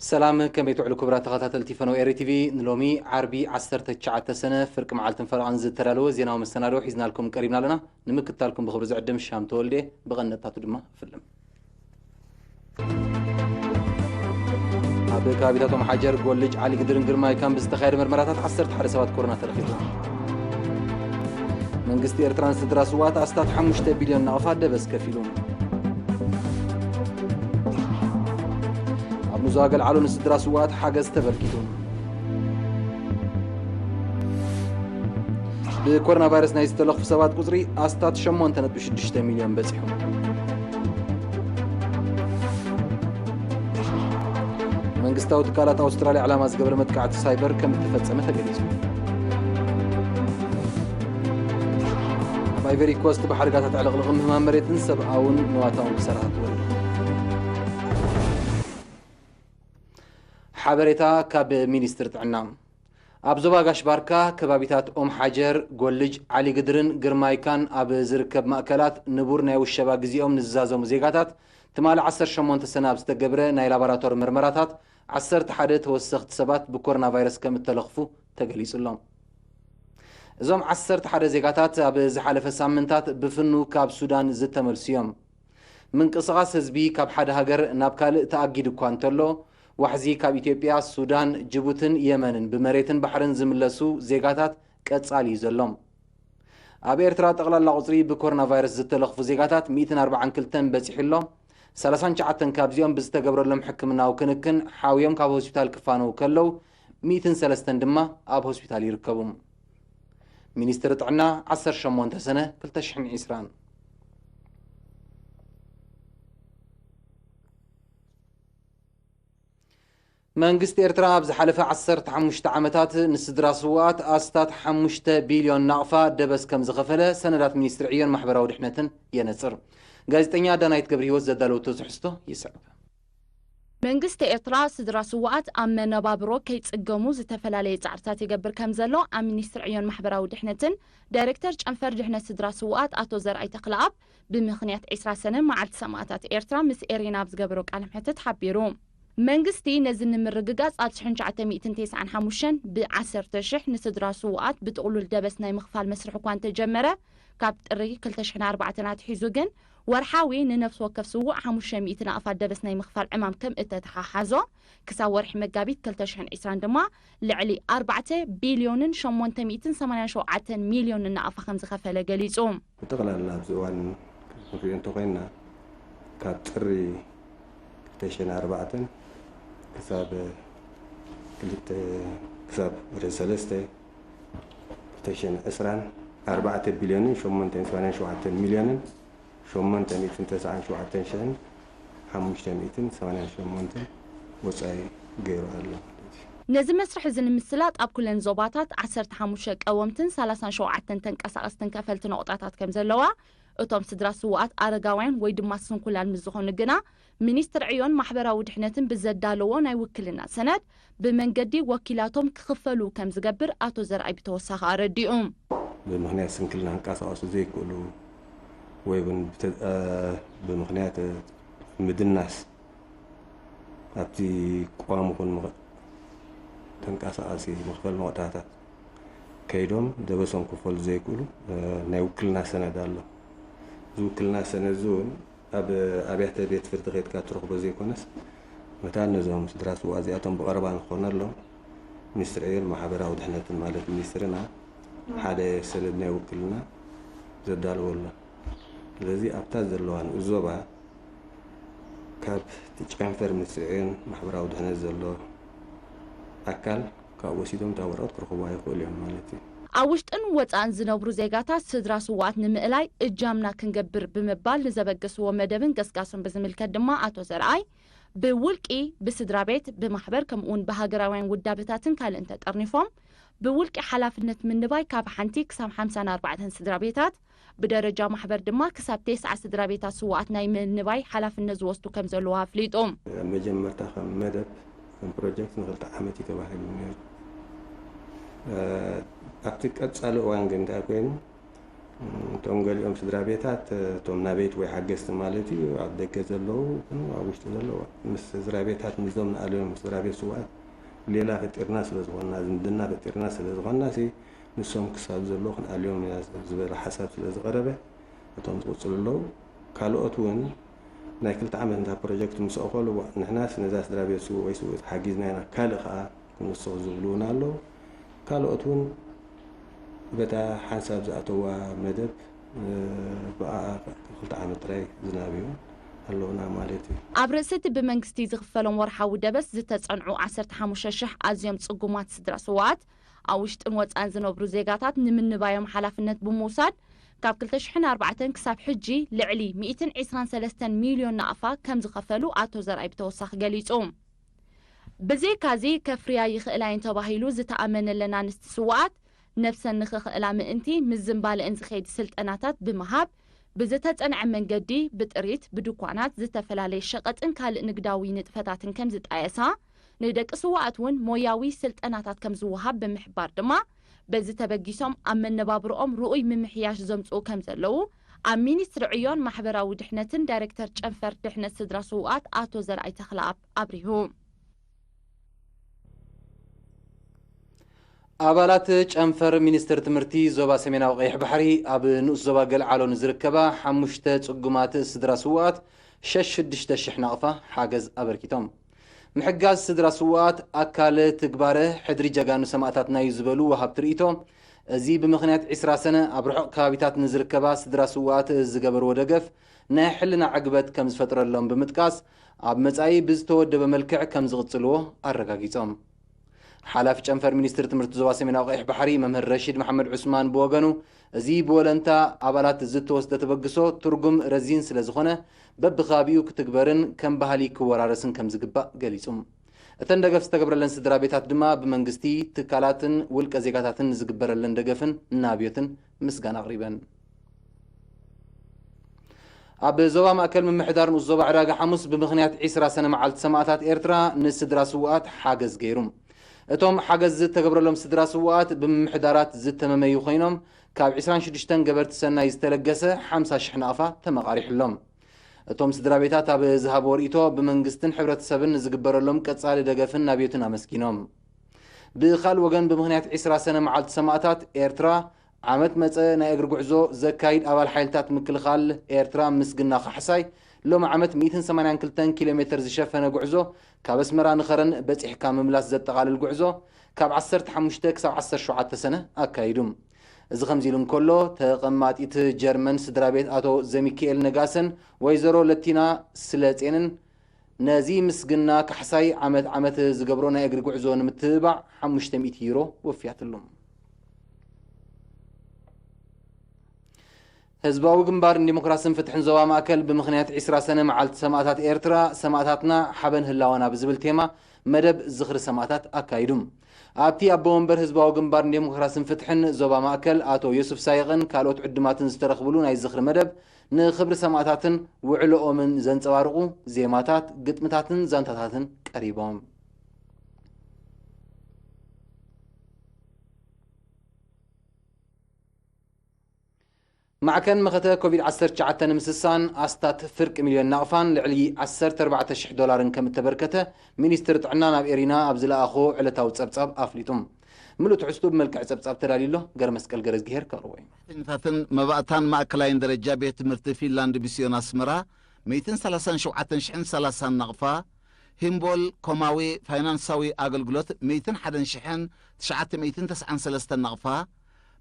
ሰላም፣ ከመይ ትውዕሉ ክቡራት ተኸታተልቲ ፈነው ኤሪ ቲቪ? ንሎሚ ዓርቢ ዓሰርተ ትሽዓተ ሰነ ፍርቂ መዓልትን ፈረቓን ዝተዳለወ ዜናዊ መሰናድኦ ሒዝናልኩም ቀሪብና ኣለና። ንምክትታልኩም ብኽብሪ ዝዕድም ሻም ተወልደ፣ ብቐንደታቱ ድማ እፍልም። ኣብ ከባቢታት ኦም ሓጀር፣ ጎልጅ፣ ዓሊ ግድርን ግርማይ ካን ብዝተኻየደ መርመራታት ዓሰርተ ሓደ ሰባት ኮሮና ተረኺቦም። መንግስቲ ኤርትራ ንስድራ ስውኣት ኣስታት ሓሙሽተ ቢልዮን ናቕፋ ደበስ ከፊሉ። ኣብ ኑዛዋ ገልዓሎ ንስድራ ስውኣት ሓገዝ ተበርኪቱ። ብኮሮና ቫይረስ ናይ ዝተለኽፉ ሰባት ቁጽሪ ኣስታት ሸሞንተ ነጥቢ ሽዱሽተ ሚልዮን በጺሑ። መንግስታዊ ትካላት ኣውስትራልያ ዕላማ ዝገበረ መጥቃዕቲ ሳይበር ከም እተፈጸመ ተገሊጹ። ኣብ ኣይቨሪ ኮስት ብሓደጋታት ዕልቕልቕን ምህማን መሬትን ሰብኣውን ንዋታውን ክሳራታት ወሪዱ። ሓበሬታ ካብ ሚኒስትሪ ጥዕና። ኣብ ዞባ ጋሽ ባርካ ከባቢታት ኦም ሓጀር፣ ጎልጅ፣ ዓሊ ግድርን ግርማይካን ኣብ ዝርከብ ማእከላት ንቡር ናይ ውሸባ ግዜኦም ንዝዛዘሙ ዜጋታት ትማሊ ዓሰርተ ሸሞንተ ሰነ ኣብ ዝተገብረ ናይ ላቦራቶሪ መርመራታት ዓሰርተ ሓደ ተወሰኽቲ ሰባት ብኮሮና ቫይረስ ከም እተለኽፉ ተገሊጹ ኣሎ። እዞም ዓሰርተ ሓደ ዜጋታት ኣብ ዝሓለፈ ሳምንታት ብፍኑ ካብ ሱዳን ዝተመልሱ እዮም። ምንቅስቓስ ህዝቢ ካብ ሓደ ሃገር ናብ ካልእ ተኣጊዱ እኳ እንተሎ፣ ዋሕዚ ካብ ኢትዮጵያ፣ ሱዳን፣ ጅቡትን የመንን ብመሬትን ባሕርን ዝምለሱ ዜጋታት ቀጻሊ እዩ ዘሎ። ኣብ ኤርትራ ጠቕላላ ቁጽሪ ብኮሮና ቫይረስ ዝተለኽፉ ዜጋታት ሚእትን ኣርባዓን ክልተን በጺሑ ኣሎ። ሰላሳን ትሽዓተን ካብዚኦም ብዝተገብረሎም ሕክምናዊ ክንክን ሓውዮም ካብ ሆስፒታል ክፋነዉ ከለዉ፣ ሚእትን ሰለስተን ድማ ኣብ ሆስፒታል ይርከቡ። ሚኒስትሪ ጥዕና፣ ዓሰርተ ሸሞንተ ሰነ ክልተ ሽሕን ዕስራን። መንግስቲ ኤርትራ ኣብ ዝሓለፈ ዓሰርተ ሓሙሽተ ዓመታት ንስድራ ስውኣት ኣስታት ሓሙሽተ ቢልዮን ናቕፋ ደበስ ከም ዝኸፈለ ሰነዳት ሚኒስትሪ ዕዮን ማሕበራዊ ድሕነትን የነጽር። ጋዜጠኛ ዳናይት ገብረ ህይወት ዘዳለወቶ ትሕዝቶ ይስዕብ። መንግስቲ ኤርትራ ስድራ ስውኣት ኣብ መነባብሮ ከይጽገሙ ዝተፈላለየ ጻዕርታት ይገብር ከም ዘሎ ኣብ ሚኒስትሪ ዕዮን ማሕበራዊ ድሕነትን ዳይሬክተር ጨንፈር ድሕነት ስድራ ስውኣት ኣቶ ዘርኣይ ተኽለኣብ ብምኽንያት ዕስራ ሰነ መዓልቲ ሰማእታት ኤርትራ ምስ ኤሪና ኣብ ዝገበሮ ቃለ መሕትት ሓቢሩ። መንግስቲ ነዚ ንምርግጋጽ ኣብ ሽሕን ትሽዓተ ሚእትን ተስዓን ሓሙሽተን ብ ዓሰርተ ሽሕ ንስድራ ስውኣት ብጥቕሉል ደበስ ናይ ምኽፋል መስርሕ እኳ እንተጀመረ፣ ካብ ጥሪ ክልተ ሽሕን ኣርባዕተን ኣትሒዙ ግን ወርሓዊ ንነፍሲ ወከፍ ስዉእ ሓሙሽተ ሚእቲ ናቕፋ ደበስ ናይ ምኽፋል ዕማም ከም እተተሓሓዞ፣ ክሳብ ወርሒ መጋቢት ክልተ ሽሕን ዕስራን ድማ ልዕሊ ኣርባዕተ ቢልዮንን ሸሞንተ ሚእትን ሰማንያን ሸውዓተን ሚልዮን ናቕፋ ከም ዝኸፈለ ገሊጹ። ብጠቕላላ ኣብዚ እዋን ክንሪኦ እንተኾይንና፣ ካብ ጥሪ ክልተ ሽሕን ኣርባዕተን ክሳብ ክልተ፣ ክሳብ ወርሒ ሰለስተ ክልተ ሽሕን ዕስራን ኣርባዕተ ቢልዮንን ሸሞንተ ሚእትን ሰማንያን ሸውዓተን ሚልዮንን ሸሞንተ ሚእትን ተስዓን ሸውዓተን ሽሕን ሓሙሽተ ሚእትን ሰማንያን ሸሞንተን ወጻኢ ገይሩ ኣሎ ማለት እዩ። ነዚ መስርሕ እዚ ንምስላጥ ኣብ ኩለን ዞባታት ዓሰርተ ሓሙሽተ ቀወምትን ሰላሳን ሸውዓተን ተንቀሳቐስትን ከፈልቲ ነቑጣታት ከም ዘለዋ፣ እቶም ስድራ ስውኣት ኣረጋውያን ወይ ድማ ስንኩላን ምስ ዝኾኑ ግና፣ ሚኒስትሪ ዕዮን ማሕበራዊ ድሕነትን ብዘዳለዎ ናይ ውክልና ሰነድ ብመንገዲ ወኪላቶም ክኽፈሉ ከም ዝገብር ኣቶ ዘርኣይ ብተወሳኺ ኣረዲኡ። ብምኽንያት ስንክልና ክንቀሳቐሱ ዘይክእሉ ወይ እውን ብተ-፣ እ፣ ብምኽንያት ምድናስ ኣብቲ ቀዋሚ ይኹን ምኽ-፣ ተንቀሳቓሲ መኽፈሊ ነቑጣታት ከይዶም ደበሶም ክፈሉ ዘይክእሉ፣ እ፣ ናይ ውክልና ሰነድ ኣሎ። እዚ ውክልና ሰነድ እዚ እውን ኣብ ኣብያተ ቤት ፍርዲ ከይድካ ትረኽቦ ዘይኮነስ፣ መታን ነዞም ስድራ ስውኣት እዚኣቶም ብቐረባ ንክኾነሎም ሚኒስትሪ ዕዮን ማሕበራዊ ድሕነትን፣ ማለት ሚኒስትርና፣ ሓደ ሰነድ ናይ ውክልና ዘዳለወ ኣሎ። ስለዚ ኣብታ ዘለዋ ንኡስ ዞባ ካብ እቲ ጨንፈር ሚኒስትሪ ዕዮን ማሕበራዊ ድሕነት ዘሎ ኣካል ካብ ወሲዶም እታ ወረቐት ክረኽቡዋ ይኽእሉ እዮም ማለት እዩ። ኣብ ውሽጥን ወጻእን ዝነብሩ ዜጋታት ስድራ ስውኣት ንምእላይ እጃምና ክንገብር ብምባል ንዘበገስዎ መደብን ገስጋሱን ብዝምልከት ድማ ኣቶ ዘርኣይ፣ ብውልቂ፣ ብስድራ ቤት፣ ብማሕበር ከምኡውን ብሃገራውያን ውዳበታትን ካልእን ተጠርኒፎም ብውልቂ ሓላፍነት ምንባይ ካብ ሓንቲ ክሳብ ሓምሳን ኣርባዕተን ስድራ ቤታት፣ ብደረጃ ማሕበር ድማ ክሳብ ተስዓ ስድራ ቤታት ስውኣት ናይ ምንባይ ሓላፍነት ዝወስዱ ከም ዘለዉ ኣፍሊጡ። ኣብ መጀመርታ ከም መደብ፣ ከም ፕሮጀክት ንክልተ ዓመት እዩ ተባሂሉ ነይሩ። እ፣ ኣብቲ ቀጻሊ እዋን ግን እንታይ ኮይኑ፣ እቶም ገሊኦም ስድራ ቤታት፣ እቶም ናበይቲ ወይ ሓገዝቲ ማለት እዩ፣ ኣብ ደገ ዘለዉ፣ ኣብ ውሽጢ ዘለዉ፣ ምስ ስድራ ቤታት፣ ምስዞም ንኣልዮም ስድራ ቤት ስውኣት ሌላ ፈጢርና ስለ ዝኾንና፣ ዝምድና ፈጢርና ስለ ዝኾንና፣ ንሶም ክሳብ ዘለዉ ክንኣልዮም ኢና ዝበለ ሓሳብ ስለ ዝቐረበ፣ እቶም ዝቕጽሉ ኣለዉ። ካልኦት እውን ናይ ክልተ ዓመት እንታ ፕሮጀክት ምስ ኣኸሉ፣ ንሕናስ ነዛ ስድራ ቤት ስውእ ወይ ስውእቲ ሓጊዝና ኢና፣ ካልእ ከኣ ክንውስኽ ዝብሉ እውን ኣለዉ። ካልኦት እውን በታ ሓንሳብ ዝኣተዋ መደብ፣ እ፣ ብኣኣ ክልተ ዓመት ጥራይ ዝናብ እዩ ኣለዉና ማለት እዩ። ኣብ ርእሲ እቲ ብመንግስቲ ዝኽፈሎም ወርሓዊ ደበስ ዝተጸንዑ ዓሰርተ ሓሙሽተ ሽሕ ኣዝዮም ጽጉማት ስድራ ስውኣት፣ ኣብ ውሽጥን ወጻእን ዝነብሩ ዜጋታት ንምንባዮም ሓላፍነት ብምውሳድ፣ ካብ ክልተ ሽሕን ኣርባዕተን ክሳብ ሕጂ ልዕሊ ሚእትን ዕስራን ሰለስተን ሚልዮን ናቕፋ ከም ዝኸፈሉ ኣቶ ዘርኣይ ብተወሳኺ ገሊጹ። ብዘይካዚ፣ ከፍርያ ይኽእላ እየን ተባሂሉ ዝተኣመነለን ኣንስቲ ስውኣት፣ ነብሰን ንኽኽእላ ምእንቲ፣ ምስ ዝንባለአን ዝኸይድ ስልጠናታት ብምሃብ፣ ብዝተጸንዐ መንገዲ፣ ብጥሪት፣ ብድኳናት፣ ዝተፈላለየ ሸቐጥን ካልእ ንግዳዊ ንጥፈታትን ከም ዝጣየሳ፣ ንደቂ ስውኣት እውን ሞያዊ ስልጠናታት ከም ዝወሃብ ብምሕባር ድማ፣ በዚ ተበጊሶም ኣብ መነባብሮኦም ርኡይ ምምሕያሽ ዘምጽኡ ከም ዘለዉ፣ ኣብ ሚኒስትሪ ዕዮን ማሕበራዊ ድሕነትን ዳይሬክተር ጨንፈር ድሕነት ስድራ ስውኣት ኣቶ ዘርኣይ ተኽለኣብ ኣብሪሁ። ኣባላት ጨንፈር ሚኒስትሪ ትምህርቲ ዞባ ሰሜናዊ ቀይሕ ባሕሪ ኣብ ንኡስ ዞባ ገልዓሎ ንዝርከባ ሓሙሽተ ጽጉማት ስድራ ስውኣት ሸሽ ሽዱሽተ ሽሕ ናቕፋ ሓገዝ ኣበርኪቶም። ምሕጋዝ ስድራ ስውኣት ኣካል ትግባረ ሕድሪ ጀጋኑ ሰማእታትና እዩ ዝበሉ ወሃብቲ ርእይቶ፣ እዚ ብምኽንያት ዕስራ ሰነ ኣብ ርሑቕ ከባቢታት ንዝርከባ ስድራ ስውኣት ዝገበርዎ ደገፍ ናይ ሕልና ዕግበት ከም ዝፈጥረሎም ብምጥቃስ፣ ኣብ መጻኢ ብዝተወደበ መልክዕ ከም ዝቕጽልዎ ኣረጋጊጾም። ሓላፊ ጨንፈር ሚኒስትሪ ትምህርቲ ዞባ ሰሜናዊ ቀይሕ ባሕሪ መምህር ረሺድ መሓመድ ዑስማን ብወገኑ፣ እዚ ብወለንታ ኣባላት ዝተወስደ ተበግሶ ትርጉም ረዚን ስለ ዝኾነ፣ በብከባቢኡ ክትግበርን ከም ባህሊ ክወራረስን ከም ዝግባእ ገሊጹ። እተን ደገፍ ዝተገብረለን ስድራ ቤታት ድማ ብመንግስቲ፣ ትካላትን ውልቀ ዜጋታትን ንዝግበረለን ደገፍን ናብዮትን ምስጋና ኣቕሪበን። ኣብ ዞባ ማእከል ምምሕዳር ንኡስ ዞባ ዕዳጋ ሓሙስ ብምኽንያት ዕስራ ሰነ መዓልቲ ሰማእታት ኤርትራ ንስድራ ስውኣት ሓገዝ ገይሩ። እቶም ሓገዝ ዝተገብረሎም ስድራ ስውኣት ብምምሕዳራት ዝተመመዩ ኮይኖም፣ ካብ ዕስራን ሽዱሽተን ገበርቲ ሰናይ ዝተለገሰ ሓምሳ ሽሕ ናቕፋ ተመቓሪሕሎም። እቶም ስድራ ቤታት ኣብ ዝሃብዎ ርእይቶ፣ ብመንግስትን ሕብረተሰብን ንዝግበረሎም ቀጻሊ ደገፍን ናብዮትን ኣመስጊኖም። ብኻልእ ወገን፣ ብምኽንያት ዕስራ ሰነ መዓልቲ ሰማእታት ኤርትራ፣ ዓመት መጸ ናይ እግሪ ጉዕዞ ዘካይድ ኣባል ሓይልታት ምክልኻል ኤርትራ ምስግና ካሕሳይ፣ ሎሚ ዓመት ሚእትን ሰማንያን ክልተን ኪሎ ሜትር ዝሸፈነ ጉዕዞ፣ ካብ ኣስመራ ንኸረን በጺሕካ ምምላስ ዘጠቓልል ጉዕዞ፣ ካብ ዓሰርተ ሓሙሽተ ክሳብ ዓሰርተ ሸውዓተ ሰነ ኣካይዱ። እዚ ከምዚ ኢሉ እንከሎ፣ ተቐማጢት ጀርመን ስድራ ቤት ኣቶ ዘሚካኤል ነጋሰን ወይዘሮ ለቲና ስለጼንን፣ ነዚ ምስግና ካሕሳይ ዓመት ዓመት ዝገብሮ ናይ እግሪ ጉዕዞ ንምትብባዕ ሓሙሽተ ሚእቲ ዩሮ ወፍያትሉ። ህዝባዊ ግንባር ንዲሞክራስን ፍትሕን ዞባ ማእከል፣ ብምኽንያት ዕስራ ሰነ መዓልቲ ሰማእታት ኤርትራ፣ ሰማእታትና ሓበን ህላወና ብዝብል ቴማ መደብ ዝኽሪ ሰማእታት ኣካይዱ። ኣብቲ ኣቦ ወንበር ህዝባዊ ግንባር ንዲሞክራስን ፍትሕን ዞባ ማእከል ኣቶ ዮሱፍ ሳይቕን ካልኦት ዕዱማትን ዝተረኽብሉ ናይ ዝኽሪ መደብ፣ ንኽብሪ ሰማእታትን ውዕሎኦምን ዘንጸባርቑ ዜማታት፣ ግጥምታትን ዛንታታትን ቀሪቦም። ማዕከን መኸተ ኮቪድ ዓሰርተ ትሽዓተ ንምስሳን ኣስታት ፍርቂ ሚልዮን ናቕፋን ልዕሊ ዓሰርተ ኣርባዕተ ሽሕ ዶላርን ከም እተበርከተ ሚኒስትሪ ጥዕና ናብ ኤሪና ኣብ ዝለኣኾ ዕለታዊ ጸብጻብ ኣፍሊጡ። ምሉእ ትሕዝቱ ብመልክዕ ጸብጻብ ተዳልዩ ኣሎ። ገረመስቀል ገረዝግሄር ከቕርቦ እዩ። ሰራሕተኛታትን መባእታን ማእከላይን ደረጃ ቤት ትምህርቲ ፊንላንድ ሚስዮን ኣስመራ ሚእትን ሰላሳን ሸውዓተን ሽሕን ሰላሳን ናቕፋ፣ ሂምቦል ኮማዊ ፋይናንሳዊ ኣገልግሎት ሚእትን ሓደን ሽሕን ትሽዓተ ሚእትን ተስዓን ሰለስተን ናቕፋ፣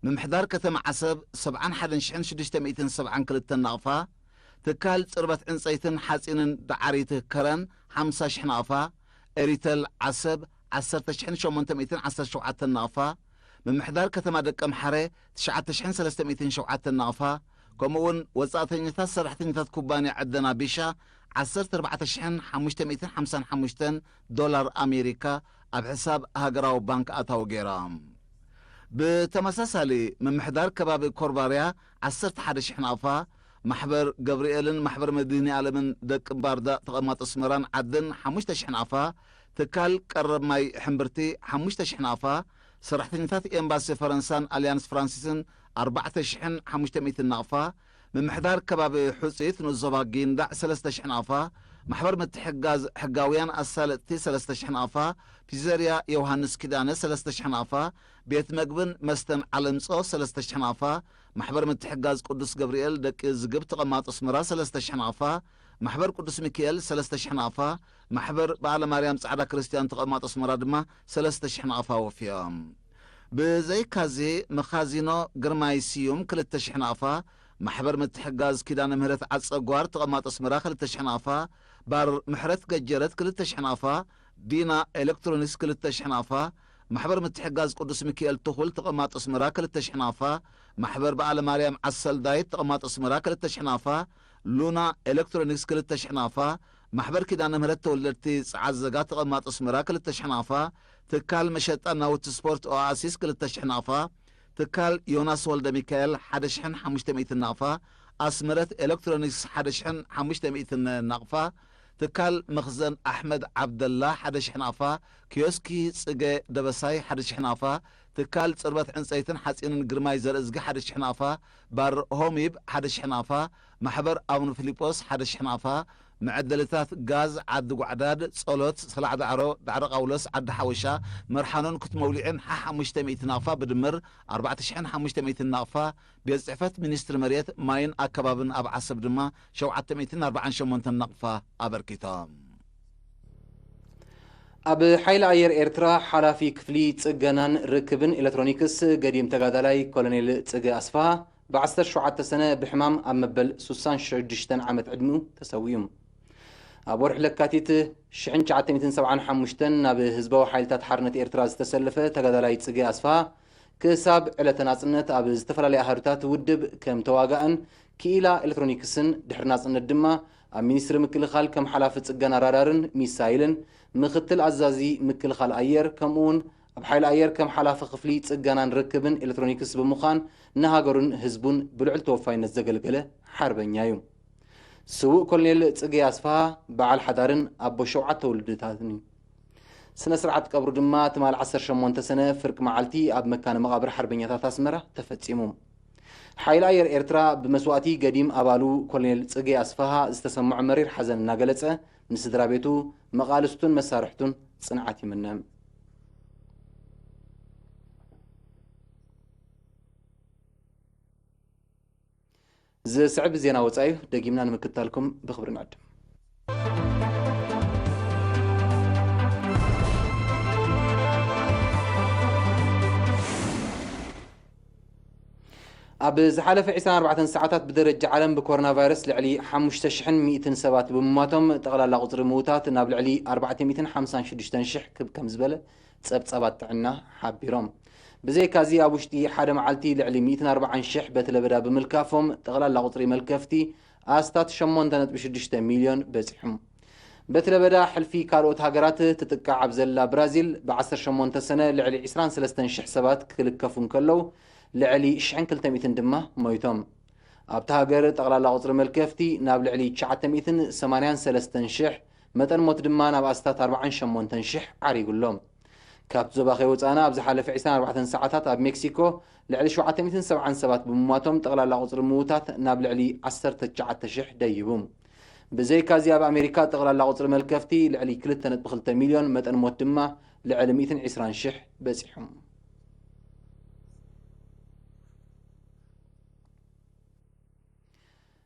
ምምሕዳር ከተማ ዓሰብ ሰብዓን ሓደን ሽሕን ሽዱሽተ ሚእትን ሰብዓን ክልተን ናቕፋ፣ ትካል ጽርበት ዕንጸይትን ሓጺንን ዳዓሪት ከረን ሓምሳ ሽሕ ናቕፋ፣ ኤሪተል ዓሰብ ዓሰርተ ሽሕን ሸሞንተ ሚእትን ዓሰርተ ሸውዓተን ናቕፋ፣ ምምሕዳር ከተማ ደቀምሓረ ትሽዓተ ሽሕን ሰለስተ ሚእትን ሸውዓተን ናቕፋ፣ ከምኡ'ውን ወጻእተኛታት ሰራሕተኛታት ኩባንያ ዕደና ቢሻ ዓሰርተ ኣርባዕተ ሽሕን ሓሙሽተ ሚእትን ሓምሳን ሓሙሽተን ዶላር ኣሜሪካ ኣብ ሕሳብ ሃገራዊ ባንክ ኣታዊ ገይራ። ብተመሳሳሊ፣ ምምሕዳር ከባቢ ኮርባርያ ዓሰርተ ሓደ ሽሕ ናቕፋ፣ ማሕበር ገብርኤልን ማሕበር መድኃኔዓለምን ደቂ ባርዳ ተቐማጦ ኣስመራን ዓድን ሓሙሽተ ሽሕ ናቕፋ፣ ትካል ቀረብ ማይ ሕምብርቲ ሓሙሽተ ሽሕ ናቕፋ፣ ሰራሕተኛታት ኤምባሲ ፈረንሳን ኣልያንስ ፍራንሲስን ኣርባዕተ ሽሕን ሓሙሽተ ሚእትን ናቕፋ፣ ምምሕዳር ከባቢ ሑጺት ንኡስ ዞባ ጊንዳዕ ሰለስተ ሽሕ ናቕፋ፣ ማሕበር ምትሕግጋዝ ሕጋውያን ኣሳለጥቲ ሰለስተ ሽሕ ናቕፋ፣ ፒዘርያ ዮሃንስ ኪዳነ ሰለስተ ሽሕ ናቕፋ፣ ቤት መግብን መስተን ዓለምጾ ሰለስተ ሽሕ ናቕፋ፣ ማሕበር ምትሕግጋዝ ቅዱስ ገብርኤል ደቂ ዝግብ ተቐማጦ ኣስመራ ሰለስተ ሽሕ ናቕፋ፣ ማሕበር ቅዱስ ሚካኤል ሰለስተ ሽሕ ናቕፋ፣ ማሕበር በዓለ ማርያም ጻዕዳ ክርስትያን ተቐማጦ ኣስመራ ድማ ሰለስተ ሽሕ ናቕፋ ወፍዮም። ብዘይካዚ መኻዚኖ ግርማይ ስዩም ክልተ ሽሕ ናቕፋ፣ ማሕበር ምትሕጋዝ ኪዳነ ምህረት ዓጸጓር ተቐማጦ ኣስመራ ክልተ ሽሕ ናቕፋ፣ ባር ምሕረት ገጀረት ክልተ ሽሕ ናቕፋ፣ ዲና ኤሌክትሮኒክስ ክልተ ሽሕ ናቕፋ፣ ማሕበር ምትሕጋዝ ቅዱስ ሚካኤል ትኹል ተቐማጦ ኣስመራ ክልተ ሽሕ ናቕፋ፣ ማሕበር በዓለ ማርያም ዓሰልዳይት ተቐማጦ ኣስመራ ክልተ ሽሕ ናቕፋ፣ ሉና ኤሌክትሮኒክስ ክልተ ሽሕ ናቕፋ፣ ማሕበር ኪዳነ ምህረት ተወለድቲ ጸዓት ዘጋ ተቐማጦ ኣስመራ ክልተ ሽሕ ናቕፋ፣ ትካል መሸጣ ናውቲ ስፖርት ኦኣሲስ ክልተ ሽሕ ናቕፋ፣ ትካል ዮናስ ወልደ ሚካኤል ሓደ ሽሕን ሓሙሽተ ሚእትን ናቕፋ፣ ኣስመረት ኤሌክትሮኒክስ ሓደ ሽሕን ሓሙሽተ ሚእትን ናቕፋ፣ ትካል መኽዘን ኣሕመድ ዓብደላ ሓደ ሽሕ ናቕፋ፣ ኪዮስኪ ጽገ ደበሳይ ሓደ ሽሕ ናቕፋ፣ ትካል ጽርበት ዕንጸይትን ሓጺንን ግርማይ ዘርእዝጊ ሓደ ሽሕ ናቕፋ፣ ባር ሆሚብ ሓደ ሽሕ ናቕፋ፣ ማሕበር ኣቡነ ፊልጶስ ሓደ ሽሕ ናቕፋ፣ መዐደልታት ጋዝ ዓዲ ጓዕዳድ፣ ጸሎት፣ ሰላዕ ዳዕሮ፣ ዳዕሮ ቃውሎስ፣ ዓዲ ሓወሻ፣ መርሓኖን ኩት መውሊዕን ሓ ሓሙሽተ ሚእቲ ናቕፋ ብድምር ኣርባዕተ ሽሕን ሓሙሽተ ሚእትን ናቕፋ፣ ቤት ጽሕፈት ሚኒስትሪ መሬት፣ ማይን ኣከባብን ኣብ ዓሰብ ድማ ሸውዓተ ሚእትን ኣርባዓን ሸሞንተን ናቕፋ ኣበርኪቶም። ኣብ ሓይሊ ኣየር ኤርትራ ሓላፊ ክፍሊ ጽገናን ርክብን ኤሌክትሮኒክስ ገዲም ተጋዳላይ ኮሎኔል ጽገ ኣስፍሃ ብ ዓሰርተ ሸውዓተ ሰነ ብሕማም ኣብ መበል ሱሳን ሽዱሽተን ዓመት ዕድሚኡ ተሰዊኡ። ኣብ ወርሒ ለካቲት ሽሕን ትሽዓተ ሚእትን ሰብዓን ሓሙሽተን ናብ ህዝባዊ ሓይልታት ሓርነት ኤርትራ ዝተሰለፈ ተጋዳላይ ጽገ ኣስፍሃ ክሳብ ዕለተ ናጽነት ኣብ ዝተፈላለያ ኣሃዱታት ውድብ ከም ተዋጋእን ክኢላ ኤሌክትሮኒክስን፣ ድሕሪ ናጽነት ድማ ኣብ ሚኒስትሪ ምክልኻል ከም ሓላፊ ጽገና ራዳርን ሚሳይልን፣ ምኽትል ኣዛዚ ምክልኻል ኣየር፣ ከምኡውን ኣብ ሓይሊ ኣየር ከም ሓላፊ ክፍሊ ጽገናን ርክብን ኤሌክትሮኒክስ ብምዃን ንሃገሩን ህዝቡን ብልዑል ተወፋይነት ዘገልገለ ሓርበኛ እዩ። ስዉእ ኮሎኔል ጽጌ ኣስፍሃ በዓል ሓዳርን ኣቦ ሸውዓተ ውልድታትን እዩ። ስነ ስርዓት ቀብሩ ድማ ትማል ዓሰርተ ሸሞንተ ሰነ ፍርቂ መዓልቲ ኣብ መካነ መቓብር ሓርበኛታት ኣስመራ ተፈጺሙ። ሓይሊ ኣየር ኤርትራ ብመስዋእቲ ገዲም ኣባሉ ኮሎኔል ጽጌ ኣስፍሃ ዝተሰምዖ መሪር ሓዘን እናገለጸ፣ ንስድራ ቤቱ፣ መቓልስቱን መሳርሕቱን ጽንዓት ይምነ። ዝስዕብ ዜና ወጻኢ እዩ፣ ደጊምና ንምክትታልኩም ብኽብሪ ንዕድም። ኣብ ዝሓለፈ ዕስራን ኣርባዕተን ሰዓታት ብደረጃ ዓለም ብኮሮና ቫይረስ ልዕሊ ሓሙሽተ ሽሕን ሚእትን ሰባት ብምሟቶም፣ ጠቕላላ ቁጽሪ ምዉታት ናብ ልዕሊ ኣርባዕተ ሚእትን ሓምሳን ሽዱሽተን ሽሕ ክብ ከም ዝበለ ጸብጻባት ጥዕና ሓቢሮም። ብዘይካዚ፣ ኣብ ውሽጢ ሓደ መዓልቲ ልዕሊ ሚእትን ኣርባዓን ሽሕ በቲ ለበዳ ብምልካፎም፣ ጠቕላላ ቁጽሪ መልከፍቲ ኣስታት ሸሞንተ ነጥቢ ሽዱሽተ ሚልዮን በጺሑ። በቲ ለበዳ ሕልፊ ካልኦት ሃገራት ትጥቃዕ ኣብ ዘላ ብራዚል፣ ብ ዓሰርተ ሸሞንተ ሰነ ልዕሊ ዕስራን ሰለስተን ሽሕ ሰባት ክልከፉ እንከለዉ፣ ልዕሊ ሽሕን ክልተ ሚእትን ድማ ሞይቶም። ኣብታ ሃገር ጠቕላላ ቁጽሪ መልከፍቲ ናብ ልዕሊ ትሽዓተ ሚእትን ሰማንያን ሰለስተን ሽሕ፣ መጠን ሞት ድማ ናብ ኣስታት ኣርባዓን ሸሞንተን ሽሕ ዓሪጉ ኣሎ። ካብቲ ዞባ ከይወጻእና፣ ኣብ ዝሓለፈ ዕስራን ኣርባዕተን ሰዓታት ኣብ ሜክሲኮ ልዕሊ ሸውዓተ ሚእትን ሰብዓን ሰባት ብምሟቶም፣ ጠቕላላ ቁጽሪ ምዉታት ናብ ልዕሊ ዓሰርተ ትሽዓተ ሽሕ ደይቡ። ብዘይካዚ፣ ኣብ ኣሜሪካ ጠቕላላ ቁጽሪ መልከፍቲ ልዕሊ ክልተ ነጥቢ ክልተ ሚልዮን፣ መጠን ሞት ድማ ልዕሊ ሚእትን ዕስራን ሽሕ በጺሑ።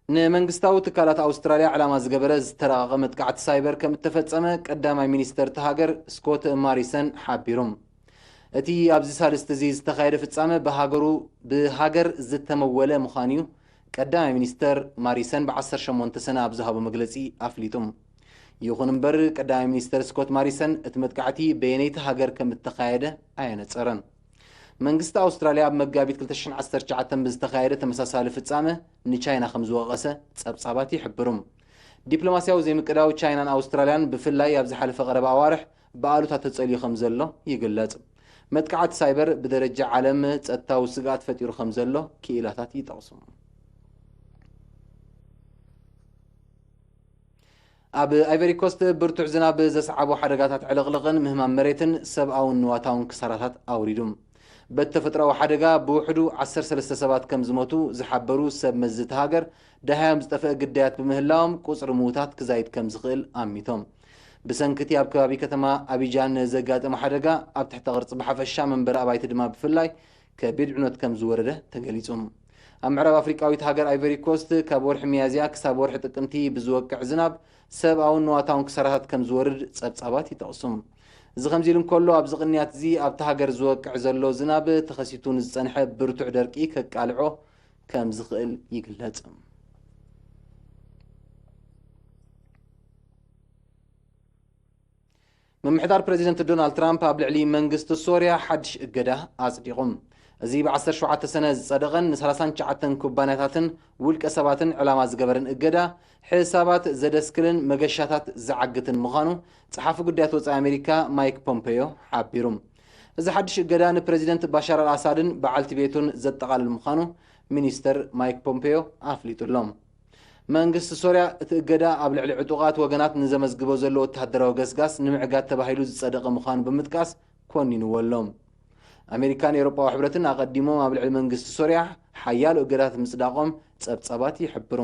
ንመንግስታዊ ትካላት ኣውስትራልያ ዕላማ ዝገበረ ዝተራቐቐ መጥቃዕቲ ሳይበር ከም እተፈጸመ ቀዳማይ ሚኒስተር እታ ሃገር ስኮት ማሪሰን ሓቢሩ። እቲ ኣብዚ ሳልስቲ እዚ ዝተኻየደ ፍጻመ ብሃገሩ፣ ብሃገር ዝተመወለ ምዃኑ እዩ ቀዳማይ ሚኒስተር ማሪሰን ብ ዓሰርተ ሸሞንተ ሰነ ኣብ ዝሃቦ መግለጺ ኣፍሊጡ። ይኹን እምበር፣ ቀዳማይ ሚኒስተር ስኮት ማሪሰን እቲ መጥቃዕቲ በየነይቲ ሃገር ከም እተኻየደ ኣየነጸረን። መንግስቲ ኣውስትራልያ ኣብ መጋቢት ክልተ ሽሕን ዓሰርተ ትሽዓተን ብዝተኻየደ ተመሳሳሊ ፍጻመ ንቻይና ከም ዝወቐሰ ጸብጻባት ይሕብሩ። ዲፕሎማስያዊ ዘይምቅዳው ቻይናን ኣውስትራልያን ብፍላይ ኣብ ዝሓለፈ ቀረባ ኣዋርሕ ብኣሉታ ተጸልዩ ከም ዘሎ ይግለጽ። መጥቃዕቲ ሳይበር ብደረጃ ዓለም ጸጥታዊ ስግኣት ፈጢሩ ከም ዘሎ ክኢላታት ይጠቕሱ። ኣብ ኣይቨሪ ኮስት ብርቱዕ ዝናብ ዘስዓቦ ሓደጋታት ዕልቕልቕን ምህማም መሬትን ሰብኣውን ንዋታውን ክሳራታት ኣውሪዱ። በቲ ተፈጥሮኣዊ ሓደጋ ብውሕዱ ዓሰርተ ሰለስተ ሰባት ከም ዝሞቱ ዝሓበሩ ሰብ መዚ እታ ሃገር፣ ደሃዮም ዝጠፍአ ግዳያት ብምህላዎም ቁጽሪ ምዉታት ክዛይድ ከም ዝኽእል ኣሚቶም። ብሰንኪ እቲ ኣብ ከባቢ ከተማ ኣቢጃን ዘጋጠመ ሓደጋ፣ ኣብ ትሕተ ቅርጺ ብሓፈሻ መንበሪ ኣባይቲ ድማ ብፍላይ ከቢድ ዕንወት ከም ዝወረደ ተገሊጹ። ኣብ ምዕራብ ኣፍሪቃዊት ሃገር ኣይቨሪ ኮስት ካብ ወርሒ ሚያዝያ ክሳብ ወርሒ ጥቅምቲ ብዝወቅዕ ዝናብ ሰብኣውን ንዋታውን ክሳራታት ከም ዝወርድ ጸብጻባት ይጠቕሱ። እዚ ከምዚ ኢሉ እንከሎ፣ ኣብዚ ቅንያት እዚ ኣብታ ሃገር ዝወቅዕ ዘሎ ዝናብ ተኸሲቱ ንዝጸንሐ ብርቱዕ ደርቂ ከቃልዖ ከም ዝኽእል ይግለጽ። ምምሕዳር ፕረዚደንት ዶናልድ ትራምፕ ኣብ ልዕሊ መንግስቲ ሶርያ ሓድሽ እገዳ ኣጽዲቑ። እዚ ብ ዓሰርተ ሸውዓተ ሰነ ዝጸደቐን ን ሰላሳን ትሽዓተን ኩባንያታትን ውልቀ ሰባትን ዕላማ ዝገበረን እገዳ፣ ሕሳባት ዘደስክልን መገሻታት ዝዓግትን ምዃኑ ጸሓፊ ጉዳያት ወጻኢ ኣሜሪካ ማይክ ፖምፔዮ ሓቢሩ። እዚ ሓድሽ እገዳ ንፕረዚደንት ባሻር ኣልኣሳድን በዓልቲ ቤቱን ዘጠቓልል ምዃኑ ሚኒስተር ማይክ ፖምፔዮ ኣፍሊጡ ኣሎ። መንግስቲ ሶርያ እቲ እገዳ ኣብ ልዕሊ ዕጡቓት ወገናት ንዘመዝግቦ ዘሎ ወተሃደራዊ ገስጋስ ንምዕጋት ተባሂሉ ዝጸደቐ ምዃኑ ብምጥቃስ ኮኒንዎ ኣሎ። ኣሜሪካን ኤውሮጳዊ ሕብረትን ኣቐዲሞም ኣብ ልዕሊ መንግስቲ ሶርያ ሓያሎ እገዳታት ምጽዳቖም ጸብጻባት ይሕብሩ።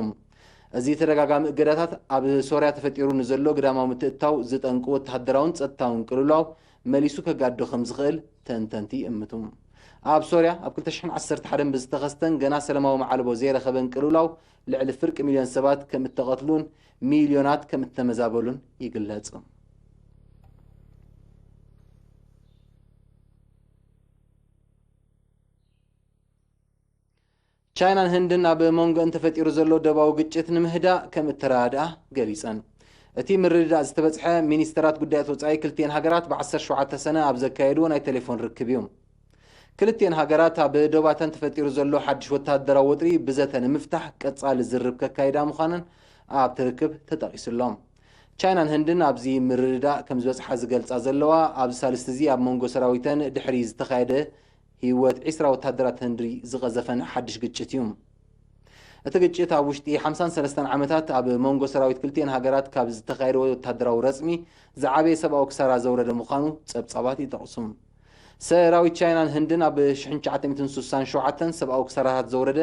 እዚ ተደጋጋሚ እገዳታት ኣብ ሶርያ ተፈጢሩ ንዘሎ ግዳማዊ ምትእትታው ዝጠንቁ ወተሃደራውን ጸጥታውን ቅልውላው መሊሱ ከጋድዶ ከም ዝኽእል ተንተንቲ ይእምቱ። ኣብ ሶርያ ኣብ ክልተ ሽሕን ዓሰርተ ሓደን ብዝተኸስተን ገና ሰላማዊ መዓልቦ ዘይረኸበን ቅልውላው ልዕሊ ፍርቂ ሚልዮን ሰባት ከም እተቐትሉን ሚልዮናት ከም እተመዛበሉን ይግለጽ። ቻይናን ህንድን ኣብ መንጎ እንተፈጢሩ ዘሎ ደባዊ ግጭት ንምህዳእ ከም እተረዳድኣ ገሊጸን። እቲ ምርድዳእ ዝተበጽሐ ሚኒስተራት ጉዳያት ወጻኢ ክልቲኤን ሃገራት ብ ዓሰርተ ሸውዓተ ሰነ ኣብ ዘካየድዎ ናይ ቴሌፎን ርክብ እዩ። ክልቲኤን ሃገራት ኣብ ዶባተን ተፈጢሩ ዘሎ ሓድሽ ወተሃደራዊ ወጥሪ ብዘተ ንምፍታሕ ቀጻሊ ዝርብ ከካይዳ ምዃነን ኣብቲ ርክብ ተጠቒሱ ኣሎ። ቻይናን ህንድን ኣብዚ ምርድዳእ ከም ዝበጽሓ ዝገልጻ ዘለዋ፣ ኣብዚ ሳልስቲ እዚ ኣብ መንጎ ሰራዊተን ድሕሪ ዝተኻየደ ህይወት ዒስራ ወተሃደራት ህንዲ ዝቐዘፈን ሓድሽ ግጭት እዩ። እቲ ግጭት ኣብ ውሽጢ ሓምሳን ሰለስተን ዓመታት ኣብ መንጎ ሰራዊት ክልቲኤን ሃገራት ካብ ዝተኻየደ ወተሃደራዊ ረጽሚ ዝዓበየ ሰብኣዊ ክሳራ ዘውረደ ምዃኑ ጸብጻባት ይጠቕሱ። ሰራዊት ቻይናን ህንድን ኣብ ሽሕን ትሽዓተ ሚእትን ስሳን ሸውዓተን ሰብኣዊ ክሳራታት ዘውረደ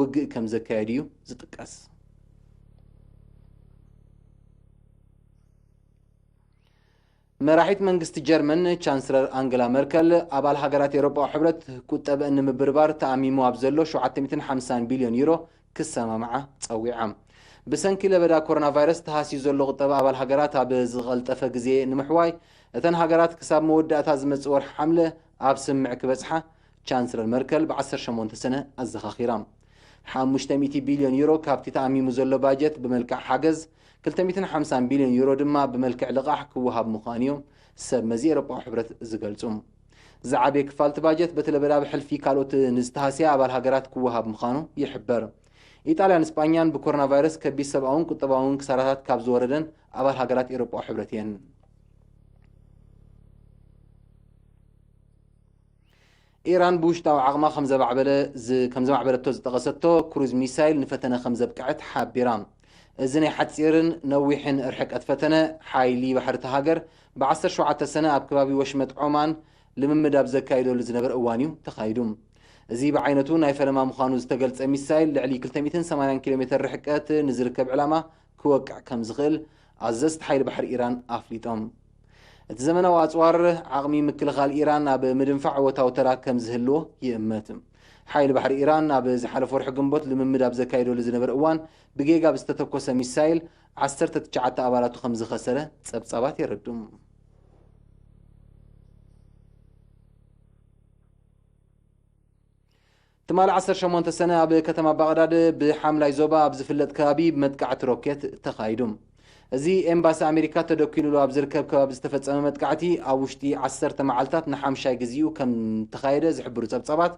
ውግእ ከም ዘካየዱ እዩ ዝጥቀስ። መራሒት መንግስቲ ጀርመን ቻንስለር ኣንገላ መርከል፣ ኣባል ሃገራት ኤውሮጳዊ ሕብረት ቁጠበአን ንምብርባር ተኣሚሙ ኣብ ዘሎ ሸውዓተ ሚእትን ሓምሳን ቢልዮን ዩሮ ክሰማምዓ ጸዊዓ። ብሰንኪ ለበዳ ኮሮና ቫይረስ ተሃስዩ ዘሎ ቁጠባ ኣባል ሃገራት ኣብ ዝቐልጠፈ ግዜ ንምሕዋይ፣ እተን ሃገራት ክሳብ መወዳእታ ዝመጽእ ወርሒ ሓምለ ኣብ ስምምዕ ክበጽሓ ቻንስለር መርከል ብ ዓሰርተ ሸሞንተ ሰነ ኣዘኻኺራ። ሓሙሽተ ሚእቲ ቢልዮን ዩሮ ካብቲ ተኣሚሙ ዘሎ ባጀት ብመልክዕ ሓገዝ፣ ክልተ ሚእትን ሓምሳን ቢልዮን ዩሮ ድማ ብመልክዕ ልቓሕ ክወሃብ ምዃኑ እዮም ሰብ መዚ ኤውሮጳዊ ሕብረት ዝገልጹ። ዝዓበየ ክፋል እቲ ባጀት በቲ ለበዳ ብሕልፊ ካልኦት ንዝተሃስያ ኣባል ሃገራት ክወሃብ ምዃኑ ይሕበር። ኢጣልያን ስጳኛን ብኮሮና ቫይረስ ከቢድ ሰብኣውን ቁጠባውን ክሳራታት ካብ ዝወረደን ኣባል ሃገራት ኤውሮጳዊ ሕብረት እየን። ኢራን ብውሽጣዊ ዓቕማ ከም ዘማዕበለ ዝ-፣ ከም ዘማዕበለቶ ዝጠቐሰቶ ክሩዝ ሚሳይል ንፈተነ ከም ዘብቅዐት ሓቢራ። እዚ ናይ ሓጺርን ነዊሕን ርሕቀት ፈተነ፣ ሓይሊ ባሕሪ እታ ሃገር ብ ዓሰርተ ሸውዓተ ሰነ ኣብ ከባቢ ወሽመጥ ዖማን ልምምድ ኣብ ዘካይደሉ ዝነበረ እዋን እዩ ተኻይዱ። እዚ ብዓይነቱ ናይ ፈለማ ምዃኑ ዝተገልጸ ሚሳይል፣ ልዕሊ ክልተ ሚእትን ሰማንያን ኪሎ ሜተር ርሕቀት ንዝርከብ ዕላማ ክወቅዕ ከም ዝኽእል ኣዘዝቲ ሓይሊ ባሕሪ ኢራን ኣፍሊጦም። እቲ ዘመናዊ ኣጽዋር፣ ዓቕሚ ምክልኻል ኢራን ኣብ ምድንፋዕ እወታዊ ተራ ከም ዝህልዎ ይእመት። ሓይሊ ባሕሪ ኢራን ኣብ ዝሓለፈ ወርሒ ግንቦት ልምምድ ኣብ ዘካየደሉ ዝነበረ እዋን፣ ብጌጋ ብዝተተኮሰ ሚሳይል ዓሰርተ ትሽዓተ ኣባላቱ ከም ዝኸሰረ ጸብጻባት የረድኡ። ትማሊ ዓሰርተ ሸሞንተ ሰነ ኣብ ከተማ ባቕዳድ ብሓምላይ ዞባ ኣብ ዝፍለጥ ከባቢ ብመጥቃዕቲ ሮኬት ተኻይዱ። እዚ ኤምባሲ ኣሜሪካ ተደኲንሉ ኣብ ዝርከብ ከባቢ ዝተፈጸመ መጥቃዕቲ፣ ኣብ ውሽጢ ዓሰርተ መዓልታት ንሓምሻይ ግዜኡ ከም ተኻየደ ዝሕብሩ ጸብጻባት፣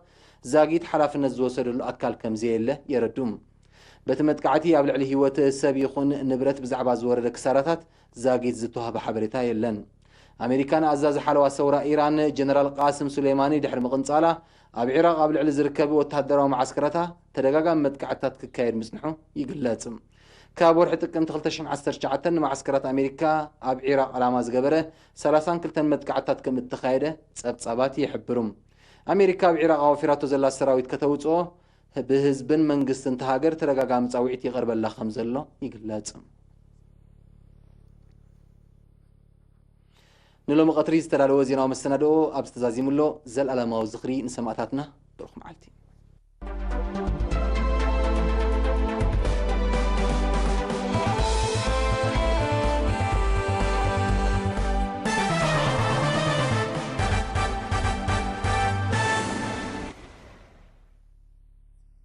ዛጊት ሓላፍነት ዝወሰደሉ ኣካል ከም ዘየለ የረድኡ። በቲ መጥቃዕቲ ኣብ ልዕሊ ህይወት ሰብ ይኹን ንብረት ብዛዕባ ዝወረደ ክሳራታት ዛጊት ዝተዋህበ ሓበሬታ የለን። ኣሜሪካ ንኣዛዚ ሓለዋ ሰውራ ኢራን ጀነራል ቃስም ሱሌማኒ ድሕሪ ምቕንጻላ፣ ኣብ ዒራቕ ኣብ ልዕሊ ዝርከቡ ወተሃደራዊ መዓስከራታ ተደጋጋሚ መጥቃዕትታት ክካየድ ምጽንሑ ይግለጽ። ካብ ወርሒ ጥቅምቲ ክልተ ሽሕን ዓሰርተ ትሽዓተን ንመዓስከራት ኣሜሪካ ኣብ ዒራቕ ዕላማ ዝገበረ ሰላሳን ክልተን መጥቃዕትታት ከም እተኻየደ ጸብጻባት ይሕብሩ። ኣሜሪካ ኣብ ዒራቕ ኣዋፊራቶ ዘላ ሰራዊት ከተውፅኦ ብህዝብን መንግስትን እታ ሃገር ተደጋጋሚ ፃውዒት ይቐርበላ ከም ዘሎ ይግለጽ። ንሎሚ ቀትሪ ዝተዳለወ ዜናዊ መሰናድኦ ኣብዚ ተዛዚሙ ኣሎ። ዘልኣለማዊ ዝኽሪ ንሰማእታትና። ብሩኽ መዓልቲ።